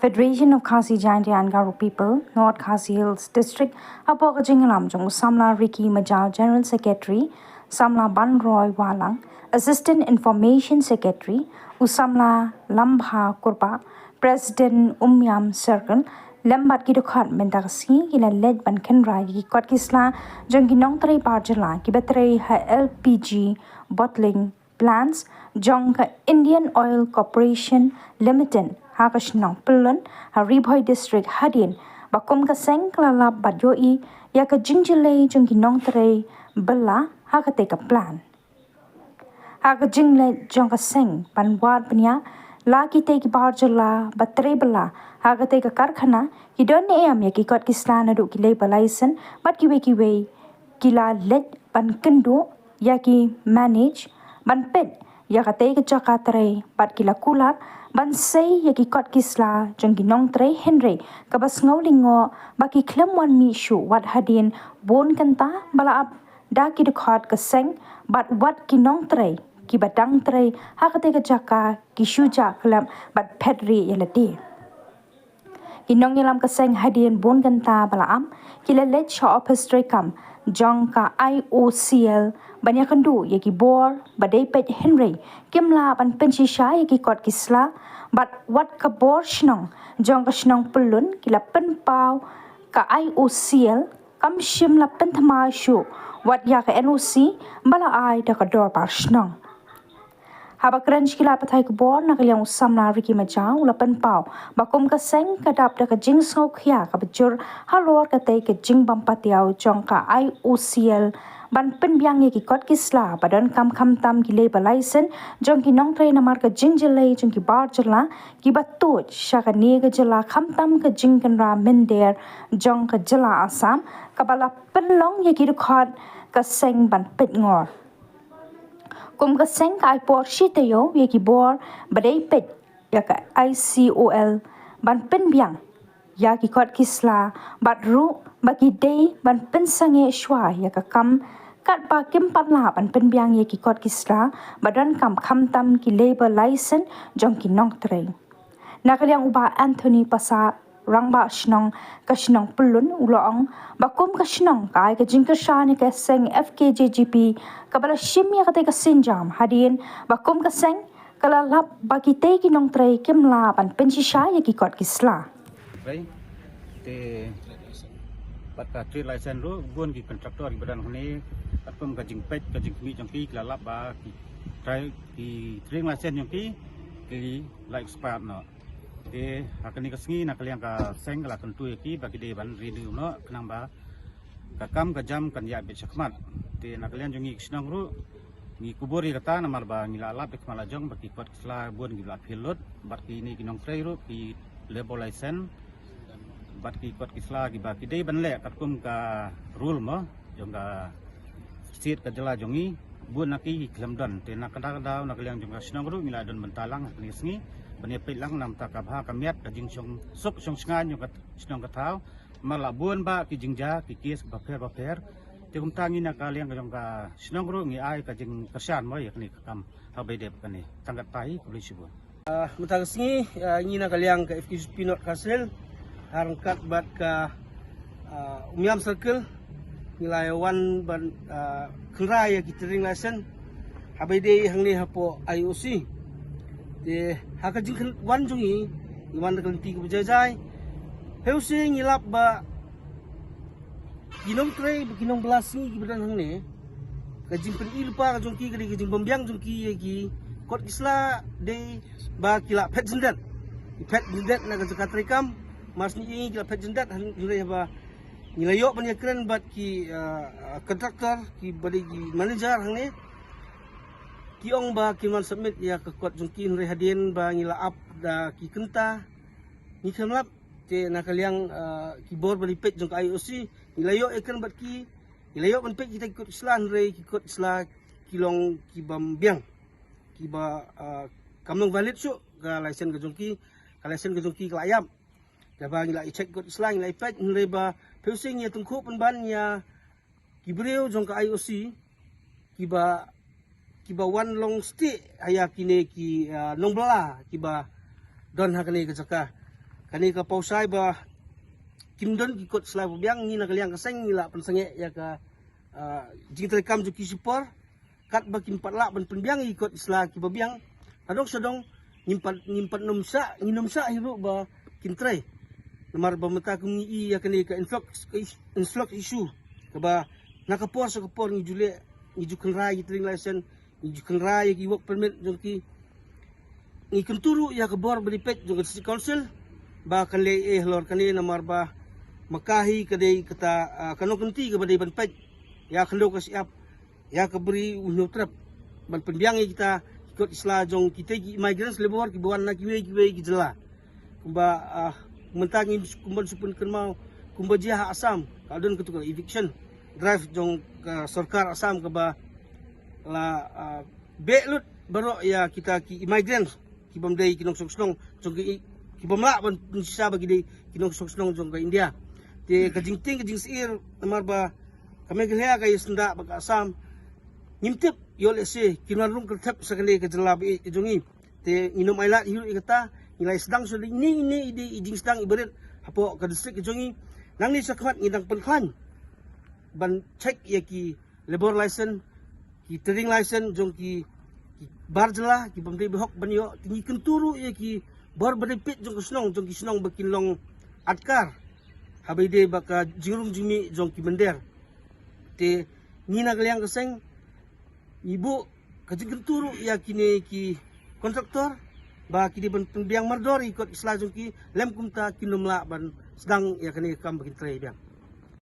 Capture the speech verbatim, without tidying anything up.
Federation of Khasi Jaintia and Garo People, North Khasi Hills District, hapoh ka jingïalam jong u samla Ricky Majaw, General Secretary, samla Banroy Wahlang, Assistant Information Secretary, u samla Lambha Kurpa, President Umiam Circle, lem bad ki dkhot mynta ka sngi ki la leit ban kynroi ïa ki kot ki sla jong ki nongtrei bar jylla kiba trei ha L P G bottling plants jong ka Indian Oil Corporation Limited ha ka shnong Pyllun ha Ri Bhoi District hadien ba kum ka seng ka la lap bad ïohi ïa ka jingjyllei jong ki nongtrei bylla ha katei ka plant. Ha ka jingleit jong ka seng ban wad bniah la kitei ki bar jylla ba trei bylla ha katei ka karkhana, ki don ne em ïa ki kot ki sla naduh ki labour license bad kiwei kiwei ki la leit ban kynduh ïa ki manage ban peit ïa katei ka jaka trei bad ki la kular ban sei ïa ki kot ki sla jong ki nongtrei, hynrei kaba sngew lyngngoh ba ki khlem wan mih shuh wat hadien bun kynta ba la ap da ki dkhot ka seng bad wat ki nongtrei kiba dang trei ha katei ka jaka ki shu jah khlem bad phet rieh ïa lade. Ki nongïalam ka seng hadien bun kynta ba la ap ki la leit sha ophis treikam jong ka I O C L ban ïakynduh ïa ki bor ba dei peit, hynrei kim lah ban pynshisha ïa ki kot ki sla bad wat ka bor shnong jong ka shnong Pyllun ki la pynpaw ka I O C L kam shym la pynthymmai shuh wat ïa ka N O C ba la ai da ka dorbar shnong. Haba kren sha ki lad pathai khubor, na ka liang u samla Ricky Majaw u la pynpaw ba kum ka seng ka dap da ka jingsngewkhia kaba jur halor katei ka jingbym patiaw jong ka I O C L ban pynbiang ïa ki kot ki sla ba donkam, khamtam ki labour license jong ki nongtrei namar ka jingjyllei jong ki bar jylla kiba tuid sha kane ka jylla, khamtam ka jingkynra mynder jong ka jylla Assam kaba la pynlong ïa ki dkhot ka seng ban peit ngor. Kum ka seng ka ai por shi taïew ïa ki bor ba dei peit ïa ka I C O L ban pynbiang ïa ki kot ki sla bad ruh ba ki dei ban pynsangeh shuwa ïa ka kam katba kim pat lah ban pynbiang ïa ki kot ki sla ba donkam, khamtam ki labour license jong ki nongtrei. Na ka liang u Bah Anthony Passah, rangbah shnong ka shnong Pyllun, u la ong ba kum ka shnong ka ai ka jingkyrshan ïa ka seng F K J G P kaba la shim ïa katei ka sienjam hadien ba kum ka seng ka la lap ba kitei ki nongtrei kim lah ban pynshisha ïa ki kot ki sla. Te bad ka trade license ruh, bun ki contractor kiba don hangne, katkum ka jingpeit ka jingkhmih jong ki, ki la lap ba ki trade, ki trading license jong ki ki la expired noh. Te ha kane ka sngi na ka liang ka seng ka la kyntu ïa ki ba ki dei ban renew noh, khnang ba ka kam ka jam kan ïaid beit shakhmat. Te na ka liang jong ngi ki shnong ruh ngi kubur ïa kata namar ba ngi la lap da khmat la jong ba ki kot ki sla bun ki la phil lut bad kine ki nongtrei ruh ki labour license bad ki kot ki sla kiba ki dei ban leh katkum ka rule mo jong ka state ka jylla jong ngi, bun na ki ki khlem don. Te na ka daw ka daw na ka liang jong ka shnong ruh ngi la don bynta lang ha kane ka sngi ban ïa peit lang namar ka bha ka miat ka jingsuk shong shngaiñ jong ka shnong ka thaw. Namar la bun ba ki jingjia ki case bapher bapher. Te kumta ngi na ka liang ka jong ka shnong ruh ngi ai ka jingkyrshan mo ïa kane ka kam ha ba ïadei bad kane. Tang katba hi, khublei shibun. Ah, mynta ka sngi, ah, ngi na ka liang ka F K J P North Khasi Hills, ha ryngkat bad ka, ah, Umiam Circle, ngi la ïa wan ban, ah, kynroi ïa ki trading license ha ba ïadei hangne hapoh I O C. Te ha ka jingwan jong ngi, ngi wan da ka lynti kaba jai jai. Hynrei ngi lap ba ki nongtrei, ki nongbylla sngi kiba don hangne, ka jingpyni lypa ka jong ki ka dei ka jingbymbiang jong ki ïa ki kot ki sla dei ba ki la phet jyndat. Ki phet jyndat na ka jaka treikam, mar shu ngi ki la phet jyndat, hynrei haba ngi la ïoh ban ïakren bad ki, ah, ah, contractor kiba dei ki manager hangne, ki ong ba kin wan submit ïa ka kot jong ki, hynrei hadien ba ngi la ap da ki kynta ngi khlem lap. Te na ka liang, ah, ki bor ba dei peit jong ka I O C ngi la ïoh ïakren bad ki, ngi la ïoh ban peit kita ki kot ki sla, hynrei ki kot ki sla ki long kibym biang, kiba, ah, kam long valid shuh ka license ka jong ki, ka license ka jong ki ka la ïap. Te ba ngi la ïa check kot ki sla ngi la ïa peit, hynrei ba phi shu ngi ïa tyngkhuh pynban ïa ki briew jong ka I O C kiba, kiba wan long stieh ha ïa kine ki, ah, nongbylla kiba don ha kane ka jaka. kane ka paw shai ba kim don ki kot ki sla ba biang, ngi na ka liang ka seng ngi la pynsangeh ïa ka, ah, jingtrei kam jong ki shipor, katba kim pat lah ban pynbiang ïa ki kot ki sla kiba biang. Hadong shadong ngim pat, ngim pat nym shah, ngim nym shah hi ruh ba kin trei. Namar ba mynta kum ngi i ïa kane ka influx, ka is-, influx issue kaba na ka por sha ka por ngi ju leh, ngi ju kynra ïa ki trading license, ngi ju kynra ïa ki work permit jong ki. Ngi kyntu ruh ïa ka bor ba dei peit jong ka District Council ba kan leh ei halor kane, namar ba ma ka hi ka dei kata, ah, ka nongkynti kaba dei ban peit ïa ka khyndew ka shyiap, ïa ka bri u hynñiew trep, ban pynbiang ïa kita ki kot ki sla jong kita ki migrant labour kiba wan na kiwei kiwei ki jylla. Kumba, ah, mynta ngin kumba shu pynkynmaw kumba jia ha Assam, ka don katu ka eviction drive jong ka sorkar Assam kaba la, ah, beh lut baroh ïa kita ki migrant kibym dei ki nongshong shnong jong ki, kibym lah ban pynshisha ba ki dei ki nongshong shnong jong ka India. Te ka jingtieng ka jingsyier namar ba ka Meghalaya ka ïasyndah bad ka Assam, ngim tip ïoh lehse kin wan rung kyrthep sha kane ka jylla ba ïeit ka jong ngi. Te ngin ym ailad hi ruh ïa kata, ngi la ïasdang shuh ine ine i dei i jingsdang iba rit hapoh ka district ka jong ngi. Nangne shakhmat ngi dang pynkhlaiñ ban check ïa ki labour license, ki trading license jong ki, ki bar jylla kibym dei bahok ban ïoh. Te ngi kyntu ruh ïa ki bor ba dei peit jong ka shnong, jong ki shnong ba kin long adkar haba ïadei bad ka jingrung jingmih jong ki mynder. Te ngi na ka liang ka seng ngi buh ka jingkyntu ruh ïa kine ki contractor ba ki dei ban pynbiang mardor ïa ki kot ki sla jong ki, lym kumta kin nym lah ban sdang ïa kane ka kam ba kin trei biang.